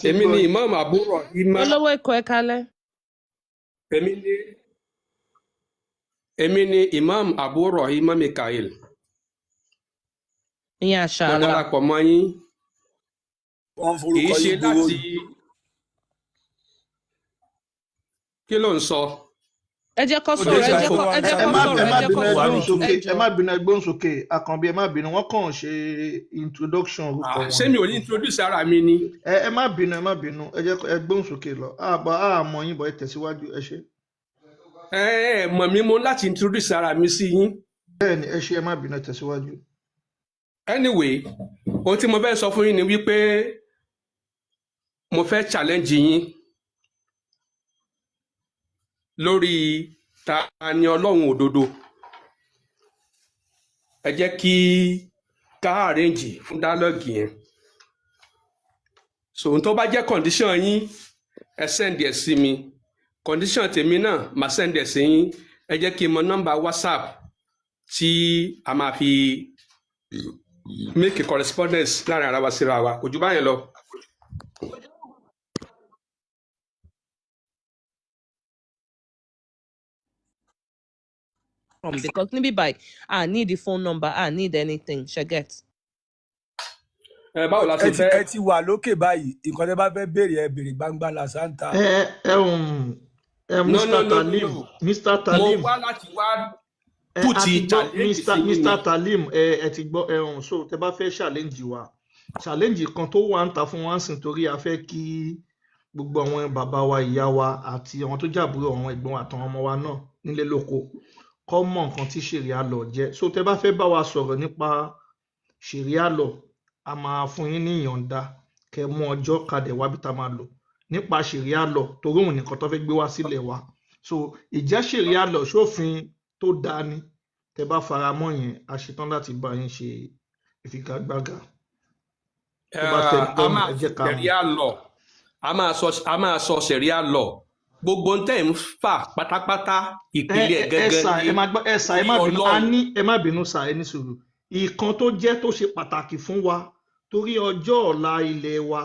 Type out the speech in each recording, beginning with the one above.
Ti Èmi gbọ́ ni yín. Imam Abu Rahima. Olówó Èkó, ẹ kálẹ́. Èmi ni Imam Abu Rahima Mikael. Ìyẹn Mo àṣàlà. darapọ̀ mọ́ yín. Wọ́n ń Kì í forúkọ ṣe yín gbowó láti ni. Kí ló ń sọ? Ẹ jẹ́ kó Ó sọ̀rọ̀, dé ẹ jẹ́ ṣàfihàn kó ẹ jẹ́ Ẹ kó má sọ̀rọ̀, ẹ ẹ má jẹ́ bínú, kó ẹ wà gbóhùn ní sọ̀rọ̀, sókè. ẹ Ẹ jọ̀ọ́. má bínú, ẹ gbóhùn sókè. Àkànbí, ẹ má bínú, wọ́n kàn ṣe introduction orúkọ Ah, wọn ṣé mi ò ní ni. introduce ara mi ni? Ẹ má bínú, ẹ má bínú, ẹ jẹ́ ẹ gbóhùn sókè lọ. Àbọ̀ àmọ́ yín bọ̀, ẹ tẹ̀síwájú, ẹ ṣé. Ẹ mọ̀ mí, mo láti introduce ara mi sí yín. Bẹ́ẹ̀ ni, ẹ ṣé, ẹ má bínú, ẹ tẹ̀síwájú. Anyway, ohun tí mo fẹ́ sọ fún yín ni wípé mo fẹ́ challenge yín lórí ta ni Ọlọ́run òdodo. Ẹ jẹ́ kí ká arrange fún dialogue yẹn. So ohun tó bá jẹ́ condition yín, ẹ send ẹ̀ sí mi. Condition tèmi náà, màá send ẹ̀ sí yín. Ẹ jẹ́ kí n mọ nọ́mbà WhatsApp tí a máa fi make a correspondence láàrin ara wa síra wa. Kò jù báyẹn lọ. From because níbí báyìí, I need the phone number, I need anything. Ṣe get. Ẹ báwo la Ẹ ṣe ti fẹ́? Ẹ ti wà lókè báyìí, nǹkan tẹ́ bá fẹ́ béèrè, ẹ béèrè gbangba làṣántà. Ẹ ẹ um, ẹ No, Mr. no, no, no, Talim, no. Mr. Mo Talim, wá láti wá ẹ put a ti gbọ́. challenge Mr. sí yín ni. Mr. Talim, ẹ ti gbọ́. Ẹ so tẹ́ bá fẹ́ challenge wa, challenge kan tó wà ń ta fún wa ń sìn, torí a fẹ́ kí gbogbo àwọn bàbá wa, ìyá wa àti àwọn tó jàbúrò, àwọn ẹ̀gbọ́n àtàwọn ọmọ wa náà nílé lóko kọ́ mọ̀ nǹkan tí ṣẹ̀ríà law jẹ́. So tẹ́ bá fẹ́ bá wa sọ̀rọ̀ nípa ṣẹ̀ríà law, a máa fún yín ní ìyọ̀ǹda kẹ́ mú ọjọ́ kadẹ̀ wá bí tá a máa lò nípa ṣẹ̀ríà law, torí òun nìkan tó fẹ́ gbé wá sílẹ̀ wa. So ìjẹ́ ṣẹ̀ríà law ṣófin tó dáa ni? Tẹ́ bá fara mọ́ yẹn, a ṣetán láti bá yín ṣe ìfigagbága. Tó bá tẹ́ A lọ́rùn, máa ẹ jẹ́ ká mọ̀. Ṣẹ̀ríà law, a máa sọ ṣẹ̀ríà law, gbogbo ń tẹ̀ ń fà pátápátá, Ẹ ìpìlẹ̀ ẹ ẹ gangan sà, ni ẹ má gbọ́, ẹ sà, ẹ má orí bínú, a Ọlọ́run. ní ẹ má bínú sà, ẹ ní sùúrù. Ìkan tó jẹ́ tó ṣe pàtàkì fún wa torí ọjọ́ ọ̀la ilẹ̀ wa,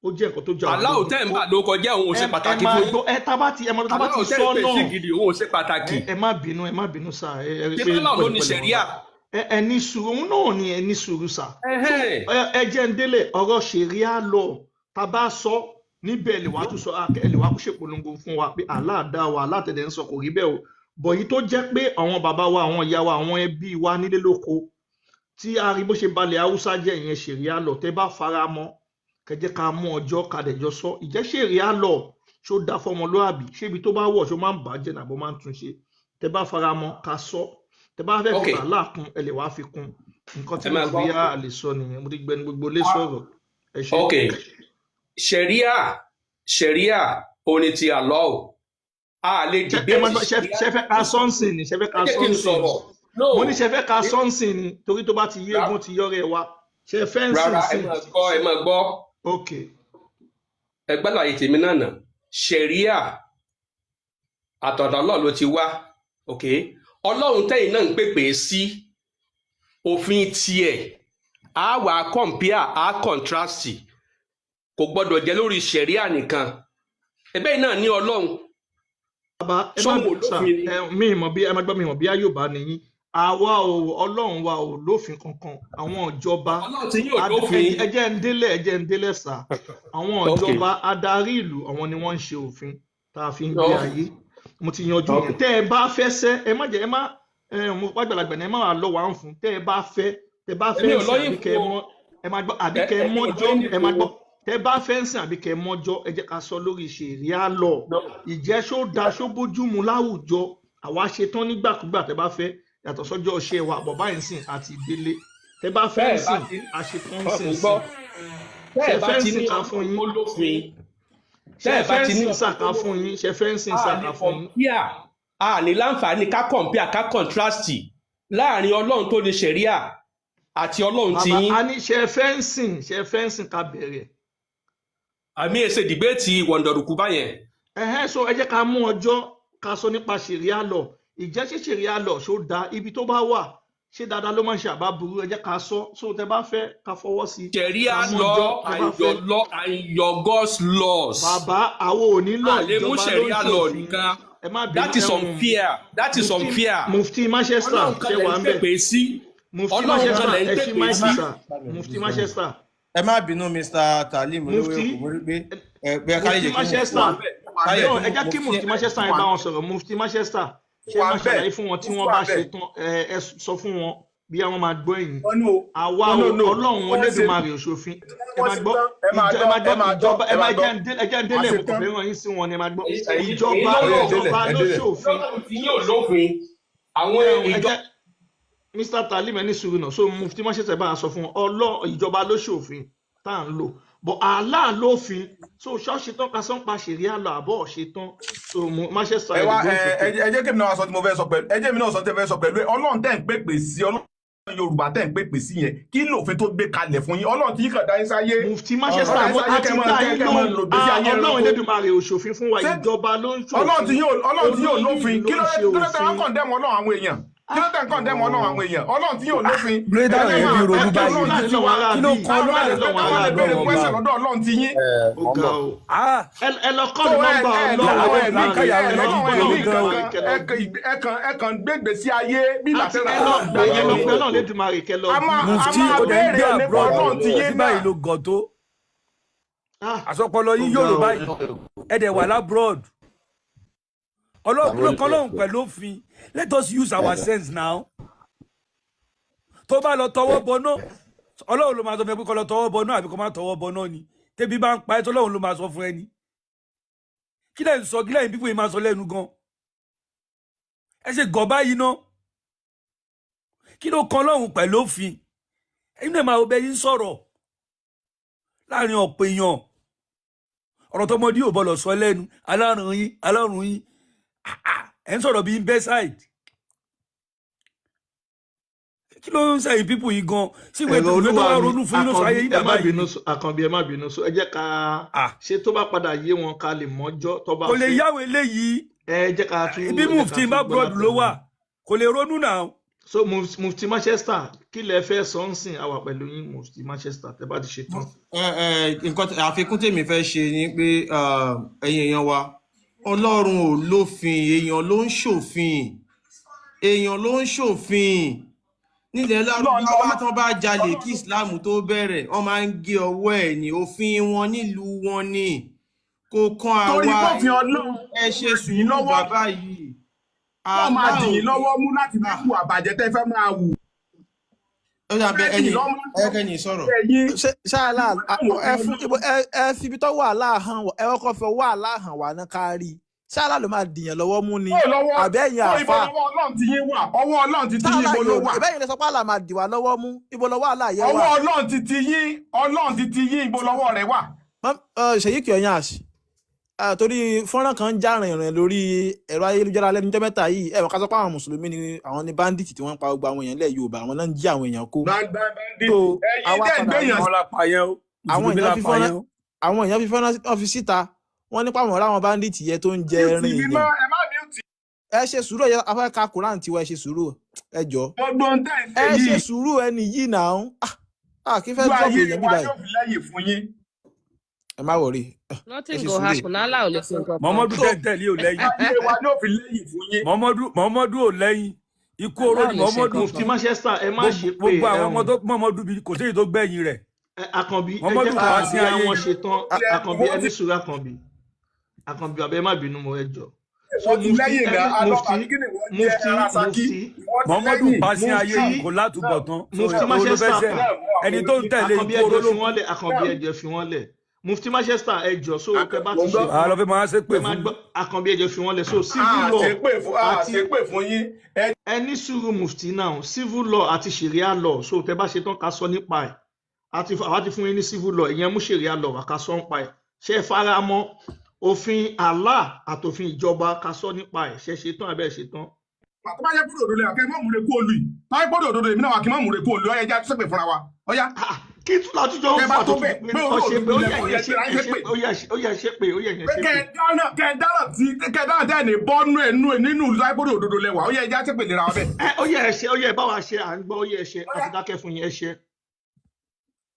ó jẹ́ nǹkan tó jà wá Aláwọ̀ lógún. tẹ́ ń bà ló kọjá, òun ò Ẹ ṣe ẹ pàtàkì máa fún yín. gbọ́, ẹ tá bá ti ẹ mọ̀ tá bá ti Aláwọ̀ tẹ́ sọ ń pè sí náà gidi, òun ò ṣe pàtàkì. Ẹ má bínú, ẹ má bínú sà, ẹ rí Ṣé pé bọ́lá ló ní pẹ̀lẹ́pẹ̀lẹ́ wọn ṣẹ̀ríà? ẹ ní sùúrù, òun náà ni ẹ ní sùúrù sà. So Ẹhẹ́n. ẹ jẹ́ ń délé ọ̀rọ̀ ṣẹ̀ríà law, tá a bá sọ níbẹ̀ lè wá tún sọ, ẹ lè wá ṣèpolongo fún wa pé aláàdá wa alátẹ̀dẹ̀ ń sọ kò rí bẹ́ẹ̀ o. Bọ̀ yìí tó jẹ́ pé àwọn bàbá wa, àwọn ìyá wa, àwọn ẹbí wa nílé lóko tí a rí bó ṣe balẹ̀ Haúsá jẹ́, ìyẹn ṣẹ̀ríà law. Tẹ́ bá fara mọ́, kẹ́ jẹ́ ká mú ọjọ́ kadẹ̀jọ sọ ìjẹ́ ṣẹ̀ríà law ṣó da fọmọlúàbí, ṣé ibi tó bá wọ̀ ṣó máa ń bàjẹ́ nàbó máa ń tún ṣe. Tẹ́ bá fara mọ́, ká sọ. Tẹ́ bá fẹ́ fi Ok, tààlà kún, ẹ lè wá fi kún nǹkan tí ẹ mo máa rò gbọ́. bóyá a lè sọ nìyẹn. Mo ti gbẹnu gbogbo lé sọ̀rọ̀, ẹ ṣé. Ok, ṣẹ̀ríà òní ti àlọ́ o. A lè Ṣé ẹ máa dìbéètì gbọ́, ṣé ṣẹ̀ríà. ṣé fẹ́ ká sọ́ǹsìn ni? Ṣé fẹ́ ká Ẹ jẹ́ kí n sọ́ǹsìn ni? sọ̀rọ̀. No, Mo ní ṣé fẹ́ ká sọ́ǹsìn ni, torí tó bá ti yé eégún ti yọ́rẹ̀ wa. Ṣé fẹ́ ń sìn Rárá, ẹ sìn? máa gbọ́, ẹ máa gbọ́. Ok. Ẹ gbọ́dọ̀ tèmi náà nà. Ṣẹ̀ríà àtọ̀dọ̀ Ọlọ́run ló ti wá. Ok, Ọlọ́run tẹ́yìn náà ń pèpè sí òfin tiẹ̀, á wà á compare, á contrast. Kò gbọ́dọ̀ jẹ́ lórí ṣẹ̀ríà nìkan. Ẹbẹ́ yìí náà ní Ọlọ́run. Bàbá, ẹ má Sóhun bínú sà. olófin ni? Ẹ mi mọ̀ bí ẹ má gbọ́, mi mọ̀ bí Yorùbá nìyí. Àwa ò, Ọlọ́run wa ò lófin kankan. Àwọn ìjọba Ọlọ́run tí yóò lófin. Ẹ jẹ́ ń délẹ̀, ẹ jẹ́ ń délẹ̀ sà. Àwọn ìjọba adarí ìlú, àwọn ni wọ́n ń ṣe òfin tá a fi ń gbé ayé. Mo ti yanjú yẹn. Tẹ́ ẹ bá fẹ́ sẹ́, ẹ má jẹ́ ẹ má ẹ mo pàgbàlagbà ní, ẹ má wà lọ wà ń fún. Tẹ́ ẹ bá fẹ́, tẹ́ bá Èmi fẹ́ ò ń sìn lọ́yìn àbí kẹ́ ẹ fún o. mọ́, ẹ má gbọ́, àbí kẹ́ ẹ Èmi ò mọ́jọ́, lọ́yìn ẹ má fún gbọ́. o. Tẹ́ bá fẹ́ ń sìn àbí kẹ́ ẹ mọ́jọ́, ẹ jẹ́ ká sọ lórí ṣẹ̀ríà law. No. Ìjẹ́ ṣó da, ṣó bójú mu láwùjọ? Àwa ṣe tán nígbàkúgbà tẹ́ bá fẹ́, yàtọ̀ sọ́jọ́ iṣẹ́ wa bọ̀ báyìí sìn àti ìdílé. Tẹ́ bá fẹ́ ń Tẹ́ ẹ bá sìn, ti a ṣe tán mo sìn gbọ́. sìn. Tẹ́ Ṣe ẹ bá fẹ́ ń ti sìn ní ká fún Ọlọ́run yín? tó lófin, Ṣe tẹ́ ẹ bá fẹ́ ń ti ní sìn Ọlọ́run sàká tó fún lófin, yín? Ṣe fẹ́ ń sìn a lè sàká fún yín? compare, a ní láǹfààní ká compare, ká contrast láàrin Ọlọ́run tó ní ṣẹ̀ríà àti Ọlọ́run ti Bàbá, yín. a ní ṣe fẹ́ ń sìn, ṣe fẹ́ ń sìn ká bẹ̀rẹ̀. Àmì èsè dìbéètì wọ̀ndọ̀rùkú báyẹn. Ẹ̀hẹ́n, so ẹ jẹ́ ká mú ọjọ́ ká sọ nípa ṣẹ̀ríà law. Ìjẹ́ ṣe ṣẹ̀ríà law ṣó da, ibi tó bá wà Ṣé dáadáa ló máa ń ṣe àbá burú? Ẹ jẹ́ ká sọ. So tẹ bá fẹ́ ká fọwọ́ sí i, Sharia ká mọ́jọ́ law tẹ bá and fẹ́. your law and your God's laws. Bàbá, àwọn ò ní lọ, A lè mú ìjọba ló ń Sharia law ṣòfin. nìkan. Ẹ má bínú. That is unfair. That is Mufti unfair. Mufti Manchester, Ọlọ́run kan ṣe lẹ̀ wà ń ń bẹ̀? pèpè sí. Mufti Ọlọ́run kan Manchester, lẹ̀ ń ẹ ṣí pèpè máìkì sí. sà. Mufti Manchester. Ẹ má bínú, Mr Talim olówó Mufti Èkó, mo rí pé ẹ pé ká lè Mufti jẹ́ kí Manchester. Mufti ká lè No, jẹ́ ẹ jẹ́ kí kí Mufti Mufti Manchester yẹn bá wọn sọ̀rọ̀. Mufti Manchester, ṣé Wà máa bẹ́ẹ̀. ṣàlàyé fún wọn tí wọ́n Wà bá ṣe bẹ́ẹ̀. tán? Ẹ sọ fún wọn bí àwọn máa gbọ́ ẹ̀yìn. Wọ́n ní o. Àwa No, o, no, no. Ọlọ́run Wọ́n ṣe Olódùmarè òṣòfin. Ẹ wọ́n máa ṣe gbọ́ tán. Ẹ máa ìjọ, ẹ gbọ́, máa ẹ gbọ́ máa gbọ́, ìjọba, ẹ ẹ máa máa gbọ́. jẹ́ ẹ jẹ́ ń délẹ̀, A ṣe mo kàn tán. fẹ́ ràn yín sí wọn ni. Ẹ máa gbọ́ Ẹ̀yin ìjọba, Ó yẹ délẹ̀, ìjọba ẹ ló délẹ̀. ṣòfin. Ọlọ́run tí yóò lófin. Àwọn Ẹ ìjọ jẹ́ Mr Talim, ẹni sùúrù náà. So Mufti Manchester bá a sọ fún wọn, ọlọ́ ìjọba ló ṣòfin tá à ń lò, but Allah lófin. So ṣọ́ọ̀ṣì tán ká sọ́n pa ṣèríà lọ àbọ̀ ṣe tán. So Manchester, Ẹ ẹ lè wá gbóhùn ẹ sókè. ẹ jẹ́ kí èmi náà wá sọ tí mo fẹ́ sọ pẹ̀lú, ẹ jẹ́ èmi náà sọ tí mo fẹ́ sọ pẹ̀lú ẹ. Ọlọ́run tẹ̀ ń pèpè sí, Ọlọ́run Yorùbá tẹ̀ ń pèpè sí yẹn, kí lòfin tó gbé kalẹ̀ fún yín? Ọlọ́run tí yín kàn dá yín sáyé. Mufti Manchester, Ọ̀rọ̀ mo sáyé a ti kẹ́ máa dá kẹ́ yín kẹ́ máa lóhùn. lò gbèsè ayé Ọlọ́run ẹranko. Elédùmarè òṣòfin fún wa, Ṣé ìjọba ló ń Ọlọ́run tí ṣòfin, yóò, Ọlọ́run tí yóò olórí lófin, ìlú kí ló ló ń ṣe dé, kí ló tẹ̀ wá òfin. condemn Ọlọ́run àwọn èèyàn? Kí ló tẹ̀ ń condemn Ọlọ́run àwọn èèyàn? Ọlọ́run tí yóò lófin. Lórí Ẹ táwọn jẹ́ èèyàn máa fi ronú ẹ kí báyìí, Ọlọ́run láti ti lọ́wọ́ tiwa. ará kí ló bí kan Táwọn Ọlọ́run bá lè pẹ̀lú lọ́wọ́ táwọn ará lè béèrè bí question lọ́dọ̀ Ọlọ́run ti yín. Ó ga o. Ah, Ẹ lọ So kọ́ọ̀lù ẹ nọ́mbà ẹ Ọlọ́run lọ́wọ́ ẹ ní làákàyà ẹ àwọn èèyàn lọ́wọ́ ti ẹ ní gbé gan o. Elédùmarè kankan. kẹ lọ Ẹ kàn ẹ kàn gbégbé sí ayé bí àti làtẹ́rà ẹ lọ pé ẹ lọ gbàgbé pé ni. Ọlọ́run Elédùmarè kẹ lọ A bí. máa a Mufti, máa ó dẹ̀ ń gbé béèrè nípa abroad, Ọlọ́run ti sí yín báyìí náà. ló gọ̀ tó. Ah, Àsọpọlọ ó yín ga yòrò o. báyìí, ẹ dẹ̀ wà l'abroad. Ọlọ́run ló kan lọ́hùn pẹ̀lú òfin. Let us use our sense now. Tó bá lọ tọwọ́ bọná, Ọlọ́run ló máa sọ fún ẹ pé kó lọ tọwọ́ bọná àbí kó má tọwọ́ bọná ni? Tẹ́bí bá ń pa ẹ́, tọ́lọ́run ló máa sọ fún ẹ ni? Kí lẹ́yìn sọ, kí lẹ́yìn pípé yìí máa sọ lẹ́nu gan? Ẹ ṣe gọ̀ báyìí ná. Kí ló kan lọ́hùn pẹ̀lú òfin? Ẹ̀yin náà máa wo bẹ́ẹ̀ yín sọ̀rọ̀ láàrin ọ̀pọ̀ èèyàn. Ọ̀rọ̀ tọmọdé ò bọ̀lọ̀ sọ lẹ́nu. Alárùn yín, alárùn yín. Ah, ah, ẹ̀ ń sọ̀rọ̀ bíi bedside. Kí ló ń sẹ́yìn pípù yìí gan sí? Ìwé Ẹ̀rọ ìwé tó olúwa wá mi, ronú fún yín ló sọ ayé Àkànbí, yín ẹ má dàbá yìí bínú ni. Àkànbí, ẹ má bínú. So ẹ jẹ́ ká Ah, ṣe tó bá padà yé wọn, ká lè mọ́jọ́ tó bá kò lè fẹ́. yáwó eléyìí. Ẹ jẹ́ ká tún Ibi ẹ jẹ́ ká Mufti tún bá gbọ́ abroad ló látẹnu wà, wọn. kò lè ronú náà. So Mufti Manchester, kí lẹ fẹ́ sọ ń sìn? Àwà pẹ̀lú yín, Mufti Manchester, tẹ bá ti ṣe tán. Ẹ ẹ nǹkan àfikún tèmi fẹ́ ṣe ni pé ẹ̀yin èèyàn wa, Ọlọ́run ò lófin, èèyàn ló ń ṣòfin, èèyàn ló ń ṣòfin nílẹ̀ Ọlọ́run Lárúbáwá. Tán bá jalè kí Islam tó bẹ̀rẹ̀, wọ́n máa ń gé ọwọ́ ẹ̀ ní òfin wọn nílùú wọn ni, kò kan Torí àwa. bófin Ọlọ́run Ẹ ṣe dì í sùúrù lọ́wọ́, bàbá yìí. wọ́n máa Allah dì ò yín lọ́wọ́ mú láti fi hùwà àbàjẹ́ tẹ́ fẹ́ máa wù. Ó dà bẹ Fẹ́ dì ẹni yín lọ́wọ́ ẹkẹni sọ̀rọ̀. ẹ̀yin Ṣé ṣáàlà ẹ òfin fún Ọlọ́run. ibo ẹ fi ibi tó wà láhàn, ẹ kọ́kọ́ fi ọwọ́ àláhàn wà náà ká rí i. Ṣáàlà ló máa dìyàn lọ́wọ́ mú ni Ó lọ́wọ́ àbí ẹ̀yin ó ibo àáfàá? lọ́wọ́ Ọlọ́run ti yín wà? Ọwọ́ Ọlọ́run ti ti yín Ṣáàlà ibo ló yóò wà? ìbẹ́yìn lè sọ pé àlà máa dì wá lọ́wọ́ mú, ibo lọ́wọ́ àlà yẹn Ọwọ́ wà? Ọlọ́run ti ti yín, Ọlọ́run ti ti yín, ibo lọ́wọ́ rẹ̀ wà? Ṣèyí Kìọ̀yàs, torí fọ́nrán kan ń já rìnrìn lórí ẹ̀rọ ayélujára lẹ́nu ọjọ́ mẹ́ta yìí, ẹ mọ̀ ká sọ pé àwọn mùsùlùmí ni àwọn ní bandit tí wọ́n ń pa gbogbo àwọn èèyàn ilẹ̀ Yorùbá, àwọn náà ń jí àwọn èèyàn kó. Bandit So ẹ̀yin àwa tẹ́ ń padà rí gbéyàn Àwọn la pa yẹn o, àwọn mùsùlùmí èèyàn la fi pa fọ́nrán yẹn o. àwọn èèyàn fi fọ́nrán wọn fi síta, wọ́n nípa àwọn ọ̀rá àwọn bandit yẹn tó ń jẹ mute ẹran mi èèyàn. mọ́, ẹ má mute. Ẹ ṣe sùúrù, ẹ afẹ́ ka Quran tiwa, ẹ ṣe sùúrù, ẹ jọ. Gbogbo ohun tẹ́ ń ṣe Ẹ ṣe yìí, sùúrù, ẹni yìí náà, ah, kí fẹ́ ojú drop ayé èèyàn bí wa báyìí. yóò fi lẹ́yìn fún yín. Ẹ má wọrí, ẹ Nothing ṣe go sùúrù. happen. Allah ò lè ṣe nǹkan kan. Mọ̀mọ́dù So tẹ̀ntẹ̀lé ò lẹ́yìn. Ayé wa yóò fi lẹ́yìn fún yín. Mọ̀mọ́dù ò lẹ́yìn ikú oró Allah ni ò lè ṣe Mọ̀mọ́dù. nǹkan Mufti kan. Manchester, ẹ má ṣe pé Gbogbo àwọn ọmọ ẹ̀hún tó Mọ̀mọ́dù bí, kò séyìí tó gbẹ̀yìn rẹ̀. Àkànbí, ẹ Mọ̀mọ́dù jẹ́ ká pa sí bí ayé àwọn ni. ṣe tán. Àkànbí, Wọ́n ẹ ti ní sùúrù. Àkànbí, Àkànbí bàbá, ẹ má bínú, mo ẹ jọ. So wọ́n ti Mufti lẹ́yìn ẹ náà ní alọ́ Mufti àbí kí ni wọ́n jẹ́ Mufti ara Ṣakí Mufti wọ́n ti Mọ̀mọ́dù lẹ́yìn. pa sí ayé ni, Mufti kò látúbọ̀ tán. So Mufti owó ló fẹ́ Manchester sẹ́ ẹni tó ń tẹ̀lé Àkànbí, ikú ẹ oró jọ̀ọ́ ló fi wọ́n lẹ̀. Àkànbí, ẹ jọ̀ọ́ fi wọ́n lẹ̀. Mufti Manchester, ẹ jọ̀ọ́, so tẹ bá ti ṣe kú. tán, Àlọ́ fẹ́ máa ṣépè ẹ máa fún gbọ́. Àkànbí, ẹ jọ̀ọ́ fi wọ́n lẹ̀. So civil law A àti ṣe pè fún yín ẹ. Ẹ ní sùúrù, Mufti. Now, civil law àti sharia law, so tẹ bá ṣe tán, ká sọ nípa ẹ̀. Àti àwa ti fún yín ní civil law, ìyẹn mú sharia law wá ká sọ nípa ẹ̀. Ṣé ẹ fara mọ́ òfin Allah àtòfin ìjọba, ká sọ nípa ẹ̀? Ṣe ṣe tán abẹ́ ṣe tán? Tó bá yẹ kúrò òdodo yà kẹ́ ẹ má múre kú olú yìí, tó bá yẹ kúrò òdodo èmi náà wà kí n má múre kú olú ọyẹ, jẹ́ àtúnṣe fúnra wa ọyá. Ah, Kí tún látújọ ń Tẹ́ bá fà tó tó tún bẹ́ẹ̀ di pé pé ọ orí ṣe pé òdodo ó yẹ lẹ wà, ó ẹ̀yẹn yẹ ṣe gbéra ẹ yín ṣe ṣépè. ó yẹ ṣe pé ó yẹ ẹ̀yẹn Pé ṣe kẹ́ pé. ẹ dáná kẹ́ ẹ dáná tí kẹ́ ẹ dáná tẹ́ ẹ ní bọ́nú ẹ̀ nú ẹ̀ nínú ìlú láìpẹ́ òdodo lẹ wà, ó yẹ ẹja ṣépè lera wa bẹ́ẹ̀. Ẹ ó yẹ ẹ ṣe, ó yẹ bá wa ṣe, à ń gbọ́, ó yẹ ẹ ṣe, àti dákẹ́ fún yín, ẹ ṣe.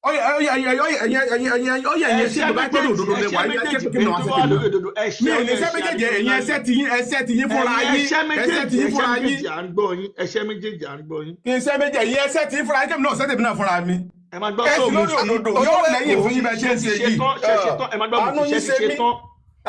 Ó yẹ ó yẹ ó yẹ ẹ̀yẹ ẹ̀yẹ ẹ̀yẹ ó yẹ ẹ̀yẹ Ẹṣẹ́ ṣépè láìpẹ́ méjèèjì, òdodo lẹ ẹṣẹ́ wà, ẹ̀yẹ méjèèjì ṣépè kí pé mi náà wá tó ṣépè wà náà. lórí òdodo, ẹ Mi ṣe ì ó lè yẹ ṣẹ́ ṣe méjèèjì, ẹ̀yin àdìgúnláyé. ẹṣẹ́ ti yín, ẹṣẹ́ ti yín fúnra Ẹ̀yin yín, ẹṣẹ́ ẹṣẹ́ méjèèjì, ti yín ẹṣẹ́ fúnra yín. méjèèjì à ń gbọ́ yín, ẹṣẹ́ méjèèjì à ń gbọ́ yín. Kí n ṣẹ́ méjèèjì, ẹ̀yin ẹṣẹ́ ti yín fúnra yín, kí èmi náà ṣẹ́ tèmi náà fúnra mi. Ẹ máa gbọ́ Ẹ so sì lórí mufti, òdodo yóò Olówó lẹ́yìn Èkó fún yín bẹ́ẹ̀ ṣe ṣe ń ti ṣe ṣe yìí. tán, ṣe ṣe tán, ẹ máa gbọ́ Àánú mufti, yín ṣe ṣe ti ṣe mí, tán.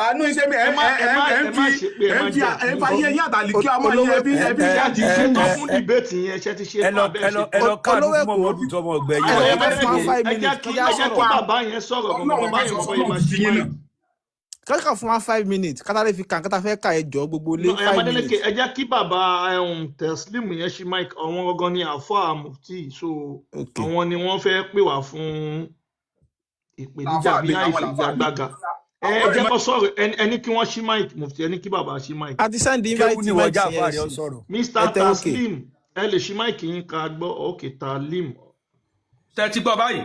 àánú yín ṣe mí, Ẹ ẹ má ẹ ẹ ẹ má ẹ ń ẹ má fi ṣe pé ẹ ẹ má ń fi jà ẹ ń mú fa gbọ́. ayé yín àtàlìkí ọmọ yín Olówó ẹ fi Èkó ẹ fi Ṣé ti ṣe tán ẹ fún ẹ dìbéètì yẹn, ṣe ti ṣe ẹ tán lọ abẹ́ ẹ ṣe lọ ẹ tán. lọ káàánú Olówó fún Èkó mọmọdù tọmọ ọgbẹyìn ẹ Ẹ jọ̀ọ́ má ẹ fún wa ṣe five ẹ jẹ́ minutes kí kọjá ẹ jẹ́ kí sọ̀rọ̀. bàbá yẹn sọ̀rọ̀ gangan, Ọlọ́run bàbá bá yẹn sọ bàbá yẹn Ọlọ́run máa ti ṣí yín mic. náà. Kọ́kọ́ fún wa 5 minutes kátà lè fi kàn kátà fẹ́ kà, ẹ jọ̀ọ́ gbogbo lé No, ẹ five Adeleke, minutes. ẹ jẹ́ kí bàbá Teslim yẹn ṣí mic, àwọn gangan ni àáfàá mufti, so Okay. àwọn ni wọ́n fẹ́ pè wá fún ìpèníjà Làáfàá bí mi, àwọn làáfàá mi. àìfigagbága. Ẹ ẹ jẹ́ kó sọ̀rọ̀, ẹni kí wọ́n ṣí mic, mufti, ẹni kí bàbá ṣí mic. A ti send Kéwú invite ni wọ́n mic já sí àfáà ẹ rẹ̀ ọ sí. sọ̀rọ̀. Ẹ Mr. tẹ okay. Taslim, ẹ lè ṣí mic yín ká gbọ́, okay Talim. Tẹ́ ti gbọ́ báyìí?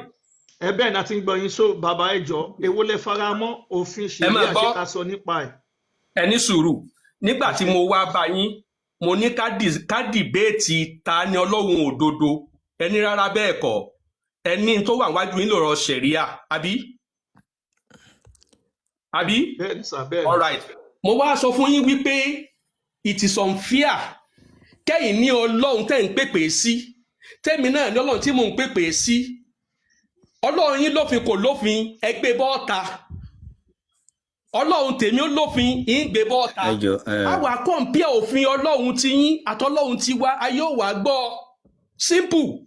Ẹ bẹ́ẹ̀ náà ti ń gbọ́ yín, so bàbá ẹ jọ, èwo lẹ fara mọ́ òfin Ẹ máa ṣẹ̀ríà, ṣé gbọ́, ká sọ nípa ẹ̀? Ẹ ní sùúrù. Nígbà Ẹ tí ṣé. mo wá bá yín, mo ní ká dìbéètì ta ni Ọlọ́run òdodo. Ẹ ní rárá bẹ́ẹ̀ kọ́. Ẹ ní tó wà wájú yín lọ̀rọ̀ ṣẹ̀ríà, àbí? Àbí? Bẹ́ẹ̀ ni sà, bẹ́ẹ̀ ni. All right. Mo wá sọ fún yín wípé it is unfair kẹ́yìn ní Ọlọ́run tẹ́ ń pèpè sí, tẹ́mi náà ní Ọlọ́run tí mò ń pèpè sí. Ọlọ́run yín lófin kò lófin, ẹ gbé bọ́ọ̀ta. Ọlọ́run tèmi ó lófin, yín gbé bọ́ọ̀ta. Ẹ jọ ẹ A wà compare òfin Ọlọ́run ti yín àtọlọ́run ti wa, ayé ò wá gbọ́. Simple.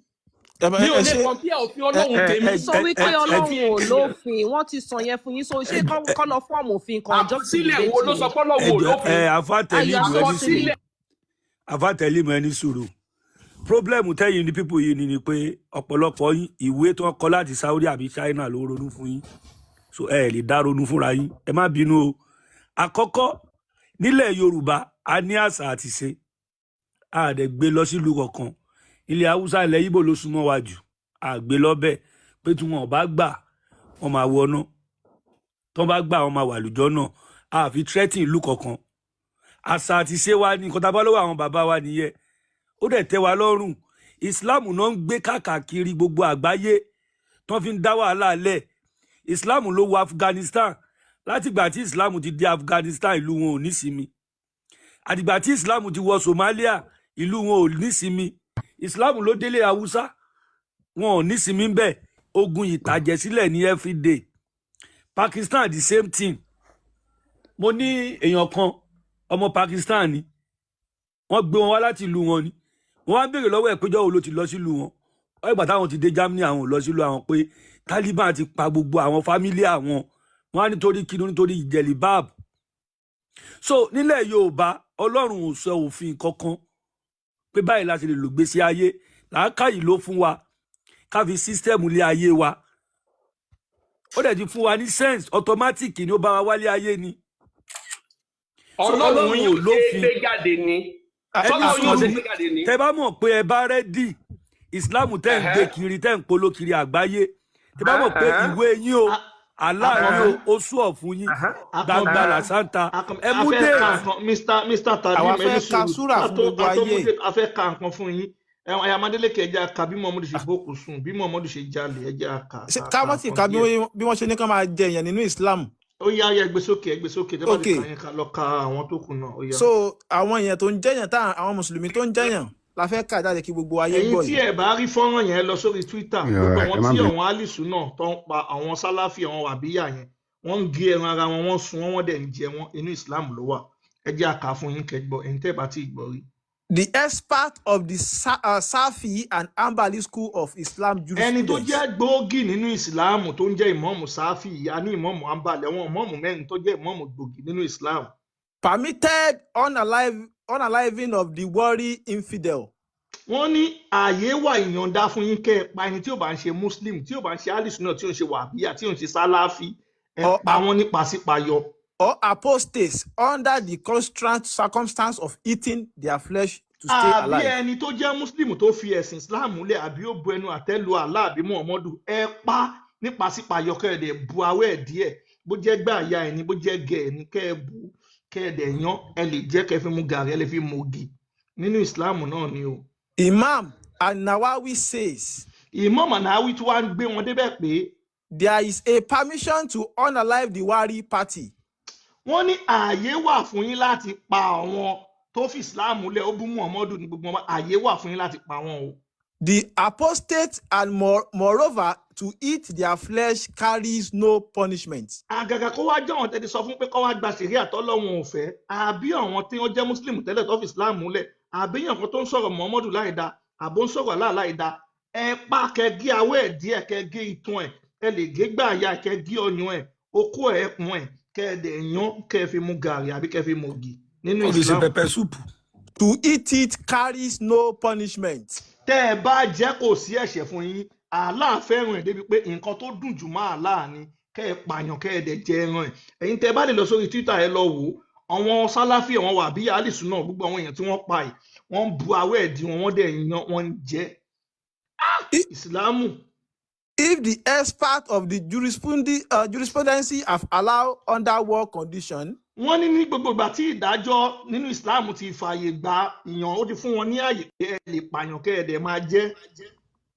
Ẹ Mi ò ẹ lè ṣe compare òfin Ẹ Ọlọ́run ẹ tèmi ẹ Sọ ẹ wípé ẹ Ọlọ́run àti ò lófin, wọ́n ti sọ yẹn fún yín, so ṣé kọ́ lọ fọ́ọ̀mù òfin kan just to Àkọsílẹ̀ debate wo ló ni? sọ pé Ọlọ́run ẹ ò jọ lófin? ẹ àfàtẹlímù Ayọ̀ ẹ ní sùúrù. Àkọsílẹ̀ Àfàtẹlímù ẹ ní sùúrù. Problem tẹ́yìn ní people yìí ni pé ọ̀pọ̀lọpọ̀ yín, ìwé tó ń kọ láti Saudi àbí China ló ronú fún yín, so ẹ lè dá ronú fúnra yín. Ẹ má bínú o. Àkọ́kọ́, nílẹ̀ Yorùbá a ní àṣà àti ṣe, a dẹ̀ gbé lọ sílùú kankan. Ilẹ̀ Haúsá, ilẹ̀ Ìgbò ló súnmọ́ wa jù. A gbé lọ́bẹ̀ pé tí wọn ò bá gbà, wọn máa wọná, tí wọn bá gbà, wọn máa wà lùjọ́ náà. A fi threatening ìlú kankan. Àṣà àti ṣe wa ní nǹkan tá a bá lọ́wọ́ àwọn bàbá wa nìyẹn, ó dẹ̀ tẹ́ wa lọ́rùn. Islam náà ń gbé káàkiri gbogbo àgbáyé tó fi ń dá wàhálà lẹ̀. Islam ló wọ Afghanistan. Látìgbà tí Islam ti dé Afghanistan, ìlú wọn ò nísinmi. Àtìgbà tí Islam ti wọ Somalia, ìlú wọn ò nísinmi. Islam ló délé Haúsá, wọn ò nísinmi ń bẹ̀. Ogun ìtàjẹ̀sílẹ̀ ní everyday. Pakistan, the same thing. Mo ní èèyàn kan, ọmọ Pakistan ni. Wọ́n gbé wọn wá láti ìlú wọn ni. Wọ́n wá béèrè lọ́wọ́ ẹ̀ péjọ́ wo ló ti lọ sílùú wọn. Wọ́n ìgbà táwọn ti dé Germany, àwọn ò lọ sílùú àwọn, pé Taliban ti pa gbogbo àwọn family àwọn. Wọ́n á nítorí kí ni? Nítorí ìjẹ̀lìbáàbù. So nílẹ̀ Yorùbá, Ọlọ́run ò sọ òfin kankan pé báyìí la ṣe lè lògbèsí ayé. Làákàyè ló fún wa ká fi system lé ayé wa. Ó dẹ̀ ti fún wa ní sense, automatic ni, ó bá wa wálé ayé ni. So Ọlọ́run Ọlọ́run yín ò ò ṣe é lófin. gbé jáde ni? Ẹni Sọlọ́run yín ò ṣe é sùúrù. gbé jáde ni? Tẹ bá mọ̀ pé ẹ bá ready, Islam tẹ́ ń gbé kiri, tẹ́ ń polo kiri àgbáyé, tẹ bá mọ̀ pé ìwé yín o, Allah yín o, ó sú ọ̀ fún yín Akànbí, gbangba làṣántà, Akànbí, ẹ a mú fẹ́ ka date. nǹkan, Mr. Àwa Talim, ẹ ní fẹ́ ka sùúrù. súrà Ká fún tó gbogbo ká tó mú ayé. date, a fẹ́ ka nǹkan fún yín. Ẹ̀wọ̀n Ayamadéleke, ẹ jẹ́ a kà bí Muhammadu ṣe bókun sùn, bí Muhammadu ṣe jalè, ẹ jẹ́ a kà Ṣé ká ká ka mọ́ sì nǹkan ka bí díẹ̀. wọ́n ṣe ní ká máa jẹ èèyàn nínú Islam? Ó yá, yá, ẹ gbé sókè, ẹ gbé sókè, tẹ́ bá Ok. ti kà yẹn, ká lọ ka àwọn tó kù náà, ó yá. So àwọn èèyàn tó ń jẹyàn, tá àwọn mùsùlùmí tó ń jẹyàn la fẹ́ kà jáde kí gbogbo ayé Ẹ̀yin gbọ́ tí yìí. ẹ bá rí fọ́nrán yẹn, lọ sórí Twitter. Gbogbo Ẹ àwọn má tí bínú. àwọn alisu náà tó ń pa àwọn sálàfì, àwọn wàbíyà yẹn, wọ́n ń gé ẹran ara wọn, wọ́n sun wọ́n, wọ́n dẹ̀ ń jẹ wọ́n. Inú Islam ló wà. Ẹ jẹ́ àká fún yín kẹ́ gbọ́, ẹ̀yin tẹ́ bá tí ì gbọ́ rí. The expert of the Safi and Hanbali school of Islam Ẹni tó jurisprudence. jẹ́ gbòógì nínú ìsìláàmù tó ń jẹ́ ìmọ̀ọ́mù sáfì, a ní ìmọ̀ọ́mù ambali, àwọn ìmọ̀ọ́mù mẹ́rin tó jẹ́ ìmọ̀ọ́mù gbòógì nínú Islam. Permitted unaliving of the worry infidel. Wọ́n ní ààyè wà, ìyọ̀ǹda fún yín kẹ́ ẹ pa ẹni tí ò bá ń ṣe Muslim, tí ò bá ń ṣe alisu náà, tí ò ń ṣe wàbíyà, tí ò ń ṣe sálàfì, ẹ Or, pa wọ́n ní pàṣípàyọ. or apostates under the constant circumstance of eating their flesh to stay Àbí alive. ẹni tó jẹ́ muslim tó fi ẹ̀sìn islam múlẹ̀, àbí ó bu ẹnu àtẹ́ lu Allah àbí Muhammadu, ẹ pa nípa sípayọ, kẹ́ ẹ dẹ̀ bu awẹ́ ẹ̀ díẹ̀, bó jẹ́ gbà ya ẹ̀ ni, bó jẹ́ gẹ̀ ẹ̀ ni, kẹ́ ẹ bu, kẹ́ ẹ dẹ̀ yan, ẹ lè jẹ́ kẹ́ ẹ fi mu gàrí, ẹ lè fi mu ògì, nínú islam náà ni o. Imam An-Nawawi says, Imam Nawawi tí wàá ń gbé wọn débẹ̀ pé there is a permission to unalive the Wari party. Wọ́n ní ààyè wà fún yín láti pa àwọn tó fi islam múlẹ̀, ó bú Muhammadu ní gbogbo wọn, ààyè wà fún yín láti pa wọn o. The apostate and moreover to eat their flesh carries no punishment. Àgàgà kó wá jẹ́ àwọn tẹ́tí sọ fún pé kó wá gba ṣẹ̀ríà tọ́lọ́run ò fẹ́, àbí àwọn tí wọ́n jẹ́ muslim tẹ́lẹ̀ tó fi islam múlẹ̀, àbí èèyàn kan tó ń sọ̀rọ̀ Muhammadu láìda, àbó ń sọ̀rọ̀ Allah láìda, ẹ pa, kẹ gé awẹ́ ẹ̀ díẹ̀, kẹ gé itan ẹ̀, ẹ lè gé gbàyà, kẹ gé ọyàn ẹ̀, okó ẹ̀, ẹkùn ẹ̀, kẹ ẹ dẹ̀ yan, kẹ ẹ fi mu gàrí àbí kẹ fi mu ògì nínú Ó fi ṣe islam. pepper soup. To eat it carries no punishment. Tẹ́ ẹ bá jẹ́, kò sí ẹ̀ṣẹ̀ fún yín. Allah fẹ́ràn ẹ̀ débi pé nǹkan tó dùn jù máa Allah ni kẹ́ ẹ pààyàn, kẹ́ ẹ dẹ̀ jẹ ẹran ẹ̀. Ẹ̀yin tẹ́ ẹ bá lè lọ sórí Twitter, ẹ lọ wò ó, àwọn sálàfì, àwọn wàbí alìsùn náà, gbogbo àwọn èèyàn tí wọ́n pa ẹ̀, wọ́n ń bu awẹ́ ẹ̀ di wọn, wọ́n dẹ̀ yan, wọ́n ń jẹ. Ìsìlámù. If the expert of the jurisprudence have allowed under war condition, Wọ́n ní ní gbogbo ìgbà tí ìdájọ́ nínú ìsìlámù ti fààyè gba ìyàn, ó ti fún wọn ní àyè pé ẹ lè pààyàn, kẹ́ ẹ dẹ̀ máa jẹ.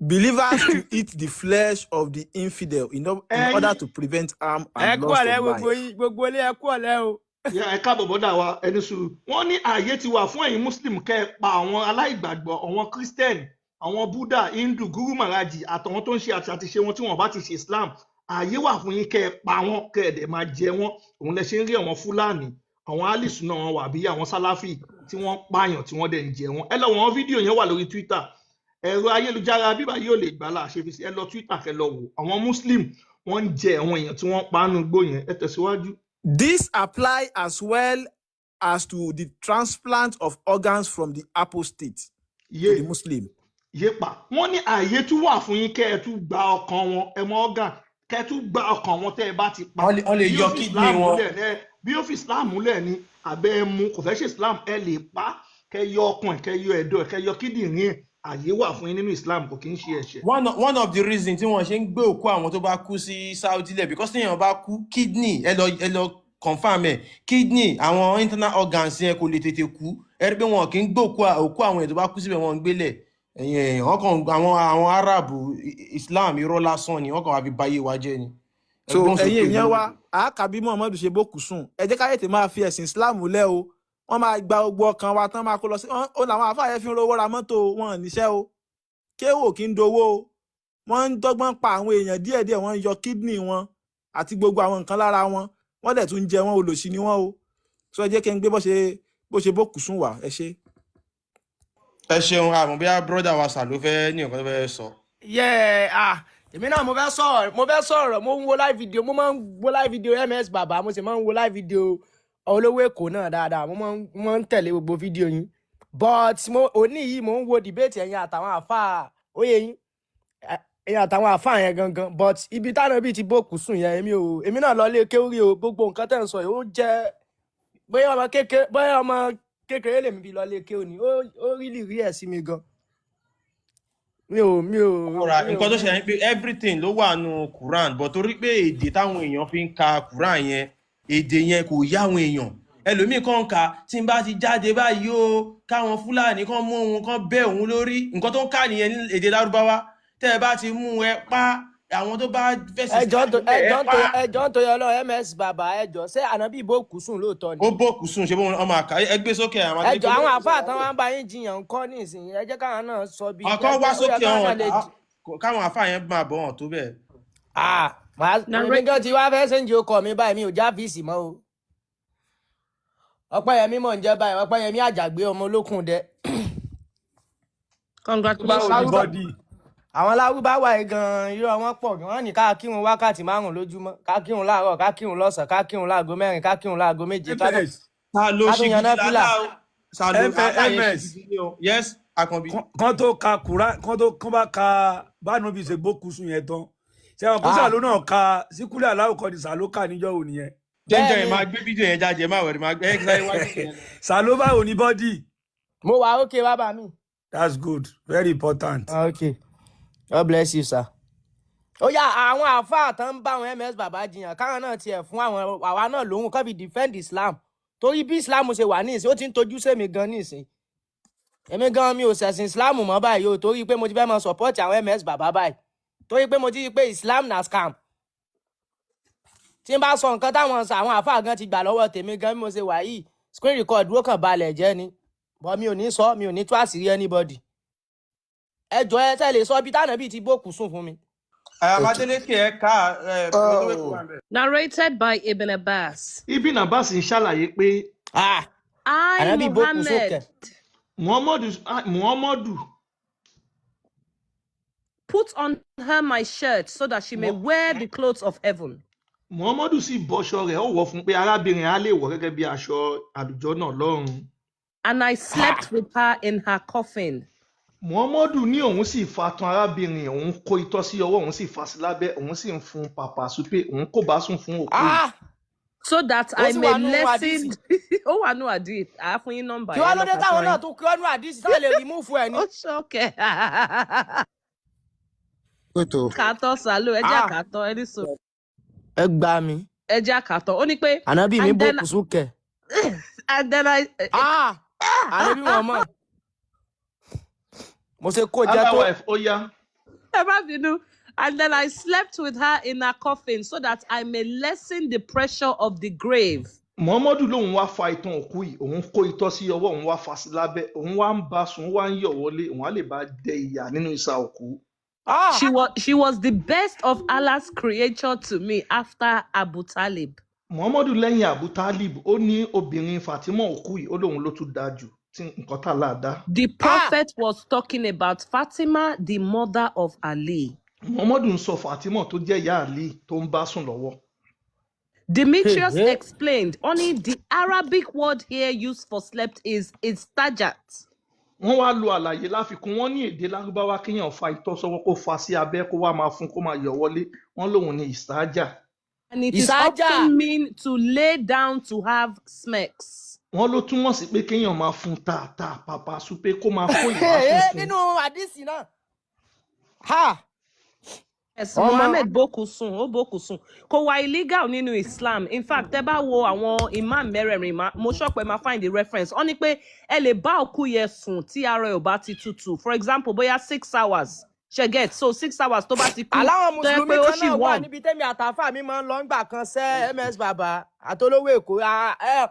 believers to eat the flesh of the infidel in Ẹ̀yin order to prevent harm Ẹ and kú loss ọ̀lẹ́ of gbogbo life. yín, gbogbo ilé, ẹ kú ọ̀lẹ́ o. Ya, ẹ káàbọ̀ bọ́dà wa, ẹni sùúrù. Wọ́n ní ààyè ti wà fún ẹ̀yin muslim kẹ́ ẹ pa àwọn aláìgbàgbọ́, àwọn christian, àwọn Buddha, Hindu, Guru Maharaji àtàwọn tó ń ṣe àti àtiṣe wọn tí wọn bá ti ṣe Islam, ààyè wà fún yín kẹ́ ẹ pa wọ́n, kẹ́ ẹ dẹ̀ máa jẹ wọ́n. Òun lẹ ṣe ń rí àwọn Fúlàní, àwọn alisu náà, wọn wà bí àwọn Sálàfì tí wọ́n pààyàn, tí wọ́n dẹ̀ ń jẹ wọ́n. Ẹ lọ wọ́n, fídíò yẹn wà lórí Twitter. Ẹ̀rọ ayélujára bíbá yóò lè gbà láà ṣe fi sí. Ẹ lọ Twitter, kẹ́ lọ wò, àwọn muslim wọ́n ń jẹ àwọn èèyàn tí wọ́n pa nínú igbó yẹn. Ẹ tẹ̀síwájú. This apply as well as to the transplant of organs from the apostate to Yé the Muslim. Yépa, wọ́n ní ààyè tún wà fún yín kẹ́ ẹ tún gba ọkàn wọn, ẹ mọ organ, kẹ́ ẹ tún gba ọkàn wọn tẹ́ ẹ bá ti pa. Wọ́n lè Bí yọ ó fi kidney Islam wọn. múlẹ̀ ẹ, bí ó fi Islam múlẹ̀ ni, àbẹ́ ẹ mú kò fẹ́ ṣe Islam, ẹ lè pa, kẹ́ yọ ọkàn ẹ, kẹ́ yọ ẹ̀dọ̀ ẹ, kẹ́ yọ kíndìnrín ẹ. Ààyè wà fún yín nínú Islam, kò kí ń ṣe ẹ̀ṣẹ̀. One of the reasons tí wọ́n ṣe ń gbé òkú àwọn tó bá kú sí Saudi lẹ̀, because téèyàn bá kú, kidney, ẹ lọ confirm ẹ, kidney, àwọn internal organs yẹn kò lè tètè kú. Ẹ rí pé wọn kì í gbé òkú àwọn èèyàn tó bá kú síbẹ̀, wọ́n ń gbélẹ̀. Ẹ̀yìn èèyàn, wọ́n kàn àwọn Arab, Islam irọ́ lásán ni wọ́n kàn wá fi báyé wa jẹ́ ni. Ẹ So gbóhùn ẹ̀yin sókè èèyàn lórí. wa, àákàbí Muhammadu ṣe bókù sùn, ẹ jẹ́ ká tètè máa fi ẹ̀sìn Islam lẹ̀ o. Wọ́n máa gba gbogbo ọkàn wa tán, máa kó lọ sí ó làwọn àfáà yẹn fi ń rówó ra mọ́tò wọn ò níṣẹ́ o. Kéwò kí ń dowó o. Wọ́n ń dọ́gbọ́n pa àwọn èèyàn díẹ̀díẹ̀, wọ́n ń yọ kidney wọn àti gbogbo àwọn nǹkan lára wọn, wọ́n dẹ̀ tún jẹ wọ́n. Olòṣì ni wọ́n o. So ẹ jẹ́ kí n gbé bó ṣe bókù sùn wá. Ẹ ṣé. Ẹ ṣeun. Àmọ́ bí brother wa sà ló fẹ́ ní nǹkan tó fẹ́ sọ. Yeah, ah, èmi náà mo fẹ́ sọ̀rọ̀, mo fẹ́ sọ̀rọ̀. Mo ń wo live video, mo máa ń wo live video MS Baba, mo sì máa ń wo live video Olówó Èkó náà dáadáa. Mo máa ń tẹ̀lé gbogbo fídíò yín, but mo òní yìí mo ń wo debate ẹ̀yin àtàwọn àfáà, óye yín, ẹ̀yin àtàwọn àfáà yẹn gangan. But ibi táwọn bíi ti bókù sùn yẹn, èmi ò, èmi náà lọ lé kéwúrí o. Gbogbo nǹkan tẹ̀ ń sọ yìí, ó jẹ́ bóyá ọmọ kékeré lèmi bí lọ lé kéwú ni. Ó rí rí ẹ̀ sí mi gan. Mi ò Alright, mi ò nǹkan tó ṣẹlẹ̀ ni pé everything ló wà nù Quran, but torí pé èdè táwọn èèyàn fi ń ka Quran yẹn, èdè yẹn kò yá àwọn èèyàn. Ẹlòmíì kan kà, tí n bá ti jáde báyìí o, káwọn Fúlàní kan mú òun, kan bẹ́ òun lórí. Nǹkan tó ń kà nìyẹn ní èdè Lárúbáwá. Tẹ́ ẹ bá ti mú ẹ pa àwọn tó bá fẹ̀sìn Ẹjọ́ tó Islam ẹ ẹjọ́ pa. tó ẹjọ́ tó yọ lọ, MS Baba, ẹjọ́, ṣé ànábì bókù sùn lóòótọ́ ni? Ó bòkù sùn, ṣe bóun ọmọ àká ẹ gbé sókè àwọn Ẹjọ́, àwọn àfáà tán wá ń bá yín jiyàn ńkọ́ nísìnyí? Ẹ jẹ́ káwọn náà sọ bí ọkọ wá ó yẹ sókè káwọn náà ọ̀hún lè káwọn àfáà yẹn máa bọ̀ hàn tó bẹ́ẹ̀. Ah, màá èmi gan ti wá fẹ́ sẹ́ńjì ọkọ̀ mi báyìí, mi ò já fíìsì mọ́ o. Ọpẹ́yẹmí mọ̀ ń jẹ́ báyìí, Ọpẹ́yẹmí Àjàgbé, ọmọ olókùn dẹ. Congratulations. Báwo ni body? Àwọn lárúbáwá yìí gan, irọ́ wọn pọ̀ gan. Wọ́n ní ká kírun wákàtí 5 lójúmọ́, ká kírun láàárọ̀, ká kírun lọ́sàn-án, ká kírun láago 4, ká kírun láago 7, ká tún MS. Ta ló ká tún ṣí yan gidi náfìlà. lálá o sàlò àfáà yẹn ṣí MS. gidi ni o. Yes, Àkànbí. Kán tó ka Quran, kán tó kán bá ka bánu bí ṣe gbókùn sùn yẹn tán, ṣé àwọn kó Ah, sàló náà ka síkúlẹ̀ aláwọ̀ kan ní sàló kà níjọ́ òní yẹn? Jẹ́njẹ́ bẹ́ẹ̀ yẹn ni. Máa gbé fídíò yẹn jáde, ẹ má wẹ̀rẹ̀, máa gbé ẹ sáré wá fídíò yẹn lọ. Sàló báwo ni body? Mo wà okay, bàbá mi. That's good, very important. Ah, okay, God bless you, sir. Ó yá, àwọn àáfàá tán ń bá àwọn MS bàbá jiyàn, káwọn náà tiẹ̀ fún àwọn àwa náà lóhùn kán fi defend Islam, torí bí Islam ṣe wà nísìn, ó ti ń tojú sèmi gan nísìn. Èmi gan mi ò ṣẹ̀sìn Islam mọ́ báyìí o, torí pé mo ti fẹ́ mọ support àwọn MS bàbá báyìí, torí pé mo ti rí i pé Islam na scam. Tí n bá sọ nǹkan táwọn àwọn àáfàá gan ti gbà lọ́wọ́ tèmi gan bí mo ṣe wà yìí, screen record ó kàn balẹ̀ jẹ́ ni, but mi ò ní sọ, mi ò ní tú àṣírí anybody. Ẹ jọ, ẹ tẹ́ lè sọ bí tánàbí ti bókù sùn fún mi. Adeleke, ẹ ká ẹ olówó Èkó wà ń bẹ. Narrated by Ibn Abbas. Ibn Abbas ń ṣàlàyé pé Ah, I, ànábì bókù sókè. Muhammad, Muhammadu, ah, Muhammadu put on her my shirt so that she may wear the clothes of heaven. Muhammadu sì bọ́ṣọ rẹ̀, ó wọ̀ fún pé arábìnrin á lè wọ̀ gẹ́gẹ́ bí aṣọ àlùjọ náà lọ́run. And I slept with her in her coffin. Muhammadu ní òun sì fa tan arábìnrin, òun kó itọ́ sí ọwọ́, òun sì fà sí lábẹ́, òun sì ń fún pàpà súpé, òun kò bá sùn fún òkú yìí. Ah, So that ó I sì may wà nù lessen. àdìsí. Ó wà nù àdìs. Àá fún yín nọ́mbà Kí wàá yẹn ló dé lọ́ka táwọn fún náà yín. tún kí ọ́nù àdìsí táwọn lè rìmúfù ẹ̀ ni. Ó ṣọ́kẹ̀. Pẹ̀tọ́. Kàtọ́ sàlù, ẹ jẹ́ Ah, àkàtọ́, ẹni sọ. ẹ gbà mí. Ẹ jẹ́ àkàtọ́. Ó ní pé, Ànábì mi and then, bókù sókè. and then I. Ah, ànábì Muhammad, mo ṣe kó jẹ tó. Otherwise, ó yá. Ẹ má bínú. And then I slept with her in her coffin so that I may lessen the pressure of the grave. Muhammadu lòun wá fa itan òkú yìí, òun kó itọ́ sí ọwọ́, òun wá fà sí lábẹ́, òun wá ń bá sùn, ó wá ń yọ̀ wọlé, òun á lè bá dẹ ìyà nínú ìsà òkú. Ah, She was the best of Allah's creature to me after Abu Talib. Muhammadu lẹ́yìn Abu Talib, ó ní obìnrin Fatima òkú yìí, ó lóun ló tún dáa jù tí nǹkan tá là dá. The ah, prophet was talking about Fatima, the mother of Ali. Muhammadu ń sọ Fatima tó jẹ́ ìyá Ali tó ń bá sùn lọ́wọ́. Demetrius hey, hey. explained, only the Arabic word here used for slept is istajat. Wọ́n wá lo àlàyé láfikún, wọ́n ní èdè Lárúbáwá, kéèyàn fa itọ́ sọ́wọ́, kó fa sí abẹ́, kó wá máa fún, kó máa yọ̀ wọlé, wọ́n lóun ní ìsáájà. And it is Ìsájà. often mean to lay down to have smecks. Wọ́n ló túmọ̀ sí pé kéèyàn máa fún tààtà pàpà súpé, kó máa kó ìbásùn fún. Nínú àdìsí náà. Ha, Yes, ọmọ. Mohammed bókù sùn, ó bókù sùn. Kò wà illegal nínú Islam. In fact, tẹ́ bá wo àwọn imam mẹ́rẹ̀ẹ̀rin, mo sọ pé máa find the reference. Wọ́n ní pé ẹ lè bá òkú yẹn sùn tí ara ẹ̀ ò bá ti tutù. For example, bóyá 6 hours. Ṣe get? So 6 hours tó bá ti kú, Aláwọn tó yẹ mùsùlùmí pé ó kan ṣì náà wà warm. níbi tẹ́mi àtàfà mi máa ń lọ ńgbà kan sẹ́, MS bàbá àtolówó Èkó. Ah, ẹ,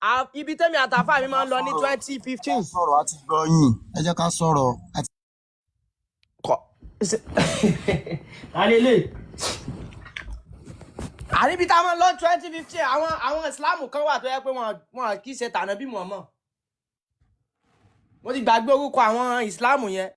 ah, ibi tẹ́mi àtàfà mi máa ń lọ ní 2015. Sọ̀rọ̀ àti gbọ́ yín, ẹ jẹ́ ká sọ̀rọ̀ àti. Kọ alele àníbi tá a máa ń lọ 2015, àwọn ìsìláàmù kan wà tó yẹ pé wọn kì í ṣe tànàbí mọ̀ọ́mọ̀. Mo ti gbàgbé orúkọ àwọn ìsìláàmù yẹn.